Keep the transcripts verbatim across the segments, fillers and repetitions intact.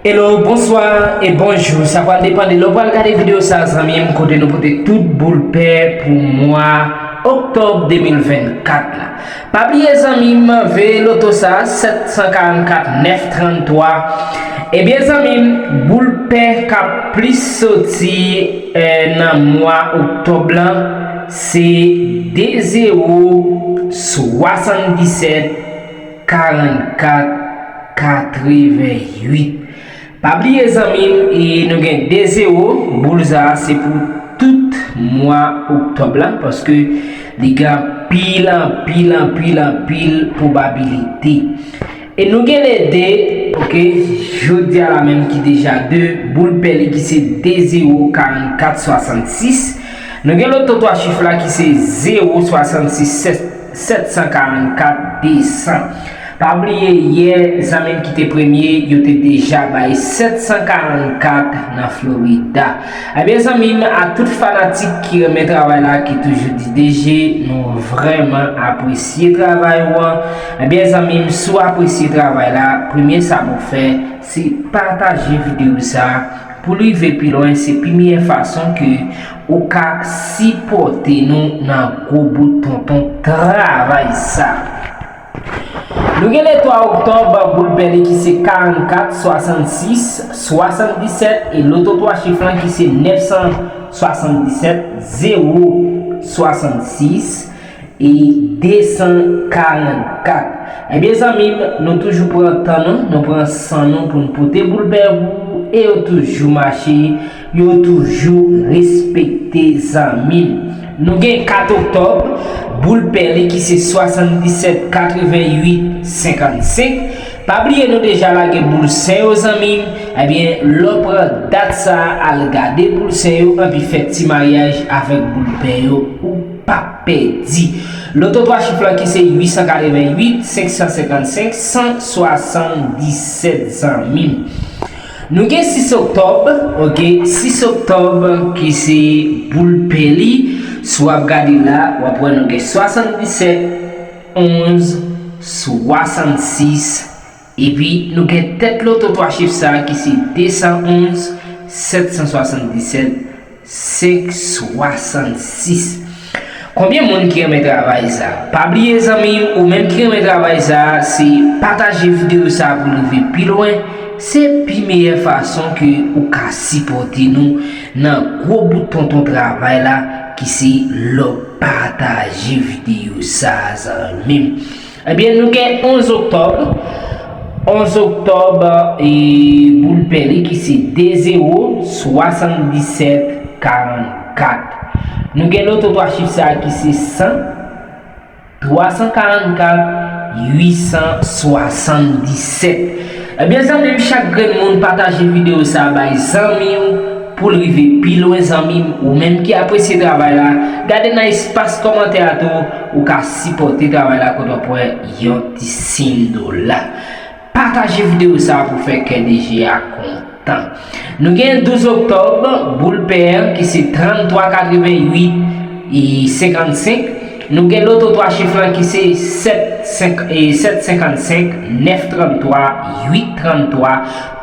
Hello, bonswa e bonjou. Sa pral depann de lè w pral gade videyo sa, zanmi m, kote nou pote tout boul pè pou mwa oktòb de mil vennkat la. Pa bliye, zanmi m, veye loto sa, sèt san karannkat nèf tranntwa. Ebyen, zanmi m, boul pè k ap plis soti, eh, nan mwa oktòb lan, se de zewo, swasanndisèt, karannkat, katreventuit. Pa bliye, zanmi m, e nou gen de zewo, boul sa a se pou tout mwa oktòb la, paske li gen anpil, anpil, anpil, anpil pwobabilite. E nou gen le de, oke, jodi a la menm ki deja de, boul pè li ki se de zewo, karannkat, swasannsis. Nou gen loto twa chif la ki se zewo, swasannsis, sèt, sèt san karannkat, de san. Pa bliye, yè, zanmi m ki te premye, yo te deja bay sèt san karannkat nan Florida. Ebyen, zanmi m, a tout fanatik ki renmen travay la, ki toujou di, "D J, nou vrèman apresye travay ou an." Ebyen, zanmi m, si w apresye travay la, premye sa pou w fè, se pataje videyo sa a pou l rive pi lwen. Se pi meyè fason ke ou ka sipòte nou nan gwo bout tonton travay sa. Nou gen le twa oktòb, boul pè li ki se karannkat, swasannsis, swasanndisèt, e loto twa chif lan ki se nèf san swasanndisèt, zewo, swasannsis, e de san karannkat. Ebyen, zanmi m, nou toujou pran tan nou, nou pran san nou pou n pote boul pè pou ou, e yo toujou mache, yo toujou respekte, zanmi m. Nou gen kat oktòb, boul pè li ki se swasanndisèt, katreventuit, senkannsenk. Pa bliye, nou deja lage boul sen yo, zanmi m. Ebyen, lè w pran dat sa a, al gade boul sen yo, anpi fè ti maryaj avèk boul pè yo, ou p ap pèdi. Loto twa chif lan ki se uit san katreventuit, senk san senkannsenk, san swasanndisèt, zanmi m. Nou gen sis oktòb, oke, sis oktòb ki se boul pè li. Si w ap gade la, w ap wè nou gen swasanndisèt, onz, swasannsis, epi nou gen tèt loto twa chif sa a ki se de san onz, sèt san swasanndisèt, senk swasannsis. Konbyen moun ki renmen travay sa? Pa bliye, zanmi m, ou menm ki renmen travay sa, se pataje videyo sa pou l rive pi lwen. Se pi meyè fason ke ou ka sipòte nou nan gwo bout tonton travay la, ki se lè w pataje videyo sa, zanmi m. Ebyen, nou gen onz oktòb. Onz oktòb, e, boul pè li ki se de zewo, swasanndisèt, karannkat. Nou gen loto twa chif sa a ki se san, twa san karannkat, uit san swasanndisèt. Ebyen, zanmi m, chak grenn moun pataje videyo sa a bay zanmi w, pou l rive pi lwen, zanmi m. Ou menm ki apresye travay la, gade nan espas kòmantè a tou, ou ka sipòte travay la kote w ap wè yon ti siy dola. Pataje videyo sa a pou fè kè D J a kontan. Nou gen douz oktòb, boul pè ki se tranntwa, katreventuit, e senkannsenk. Nou gen loto twa chif lan ki se sèt senk, e sèt senkannsenk, nèf tranntwa, uit tranntwa,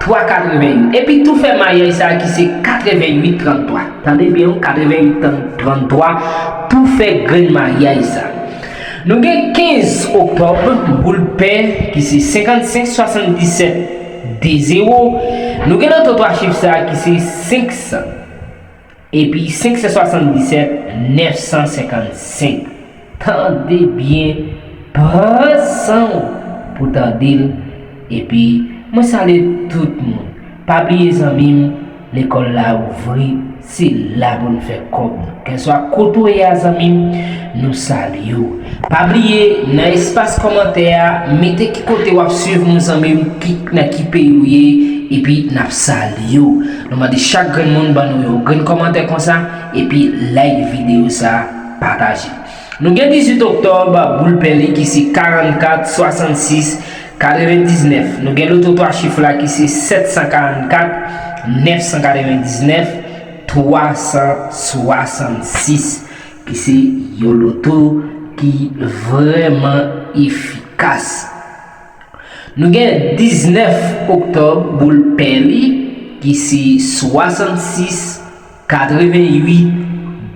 twa katreventuit. Epi tou fè maryaj sa a ki se katreventuit tranntwa. Tande byen, wi, katreventuit tranntwa, tou fè grenn maryaj sa. Nou gen kenz oktòb, boul pè ki se senkannsenk, swasanndisèt, de zewo. Nou gen loto twa chif sa a ki se senk san. Epi senk san swasanndisèt, nèf san senkannsenk. Tande byen, pran san w pou tande l. Epi, mwen salye tout moun. Pa bliye, zanmi m, lekòl la ouvri, se la pou n fè kòb nou. Kèlswa kote w ye a, zanmi m, nou salye w. Pa bliye, nan espas kòmantè a, mete ki kote w ap swiv nou, zanmi m, ki, nan ki peyi w ye, epi n ap salye w. Nou mande chak grenn moun ban nou yon grenn kòmantè konsa, epi like videyo sa, pataje. Nou gen dizuit oktòb, boul pè li ki se karannkat, swasannsis, katrevendiznèf. Nou gen loto twa chif la ki se sèt san karannkat, nèf san katrevendiznèf, twa san swasannsis, ki se yon loto ki vrèman efikas. Nou gen diznèf oktòb, boul pè li ki se swasannsis katrevenwit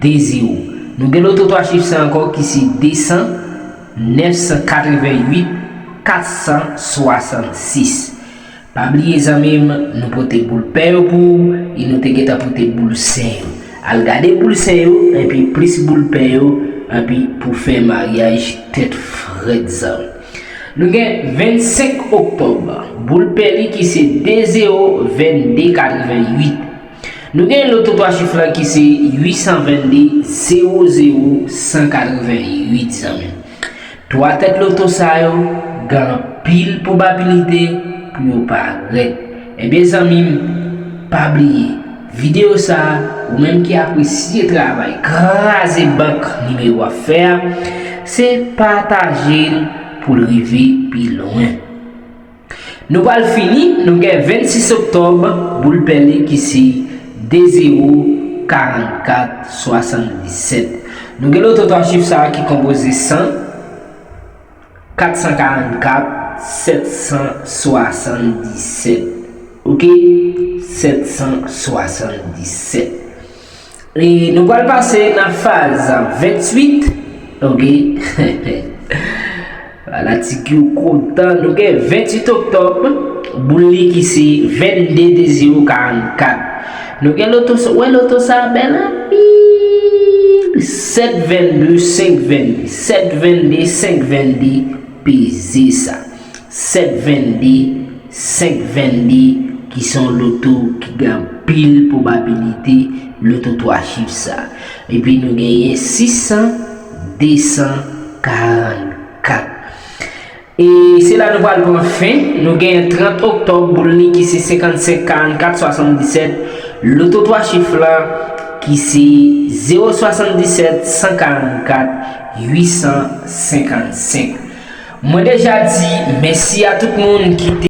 de zewo. Nou gen loto twa chif sa ankò ki se de san, nèf san katrevenwit, kat san swasannsis. Pa bliye zanmi m, nou pote boul pè yo pou ou e nou te gentan pote boul sen yo. Al gade boul sen yo, epi plis boul pè yo, epi pou fè maryaj tèt frèt zanmi. Nou gen vennsenk oktòb, boul pè li ki se de zewo vennde katrevenwit. Nou gen loto twa chif la ki se uit san vennde zewo zewo san katrevenwit zanmi. Twa tèt loto sa yo gen anpil pwobabilite pou yo parèt. Ebyen zanmi m, pa bliye, videyo sa a, ou menm ki apresye travay kraze bank nimewo ap fè a, se pataje l pou l rive pi lwen. Nou pral fini, nou gen vennsis oktòb, boul pè li ki se de zewo karannkat swasanndisèt. Nou gen loto twa chif sa a ki konpoze san, kat san karannkat, sèt san swasanndisèt. Oke? Sèt san swasanndisèt. E nou pral pase nan faz venntuit. Oke? Fanatik yo kontan. Nou gen venntuit oktòb, boul li ki se vennde de zewo karannkat. Nou gen loto sa, wè loto sa bèl anpil. Sèt vennde, senk vennde, sèt vennde, senk vennde, peze sa. Sèt vennde, senk vennde, ki se yon loto ki gen anpil pwobabilite, loto twa chif sa. Epi nou genyen sis san, de san karannkat. E se la nou pral pran fen. Nou genyen trant oktòb, boul li ki se senkannsenk karannkat swasanndisèt. Loto twa chif la ki se zewo swasanndisèt, san karannkat, uit san senkannsenk. Mwen deja di mèsi a tout moun ki